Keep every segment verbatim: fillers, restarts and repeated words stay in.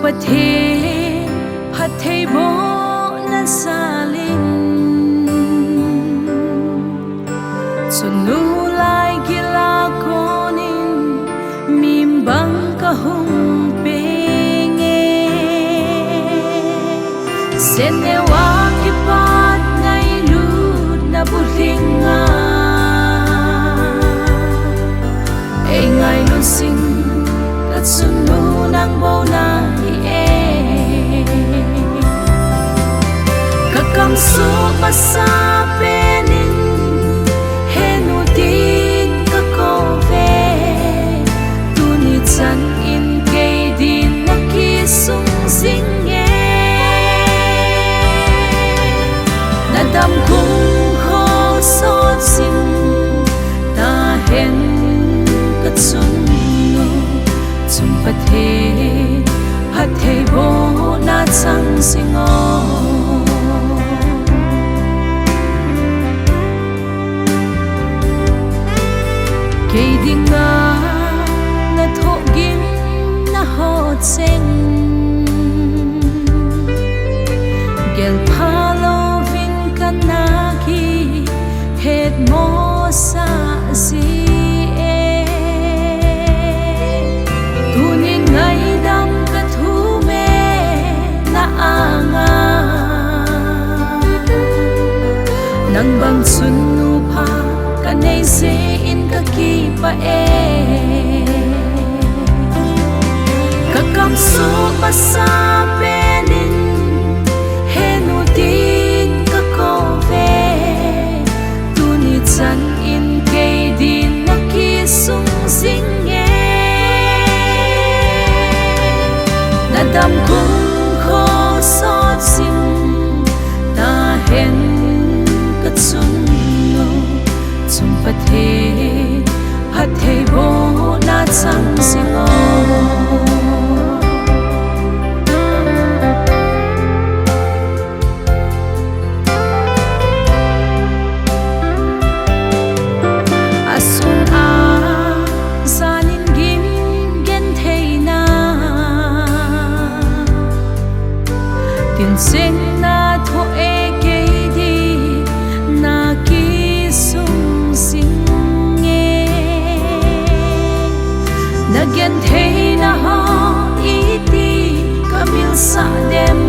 Pathian phattheibohna jal in, chunu lai gil a kuan in, mim bang ka hung peng e. Zeneu a kipat ngailutna bu hing a, ei ngailut zing ka chunu nang bawlna hi e. Ka kam suk masa pen in, he nu tin ka ko ve, tuni chan in kei din na kisung zing e. Na dam kum khaw sawt zing ta hen ka chunu, chung Pathian phattheibohna chang zing aw. Kei ding a na thawgimna haw cheng, gel phalo in ka nâk hi hetmawsa zi e. Tunin ngaidam ka thum e na âng a, nang bang chunu pha ka nei zia in ka kipak e. Ka kam suk masa pen in, he nu tin ka ko ve, tuni chan in kei din na kisung zing e. Na dam kum khaw sawt zing ta hen ka chunu, chung Pathian phattheibohna chang zing aw. A sung a jan in gim gentheina, tin chengna thaw e kei din na kisung zing e. Na gentheina haw i ti ka milsa dem,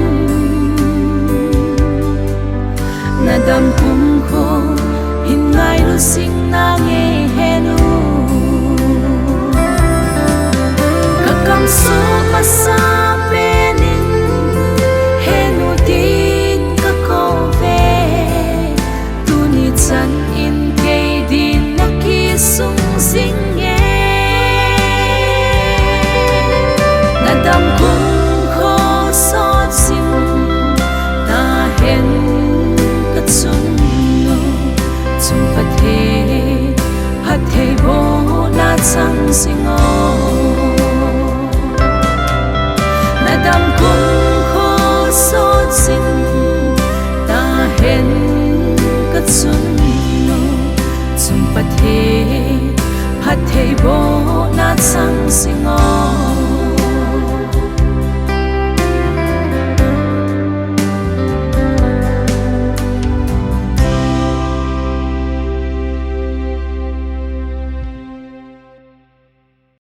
na dam kum khaw hin ngailut zingna ngei hen u. Ka kam suk masa pen in, he nu tin ka ko ve, tuni chan in kei din na kisung zing e. Na dam kum khaw sawt zing ta hen ka chunu, chung Pathian phattheibohna chang zing aw. Na dam kum khaw sawt zing ta hen ka chunu, chung Pathian phattheibohna chang zing aw.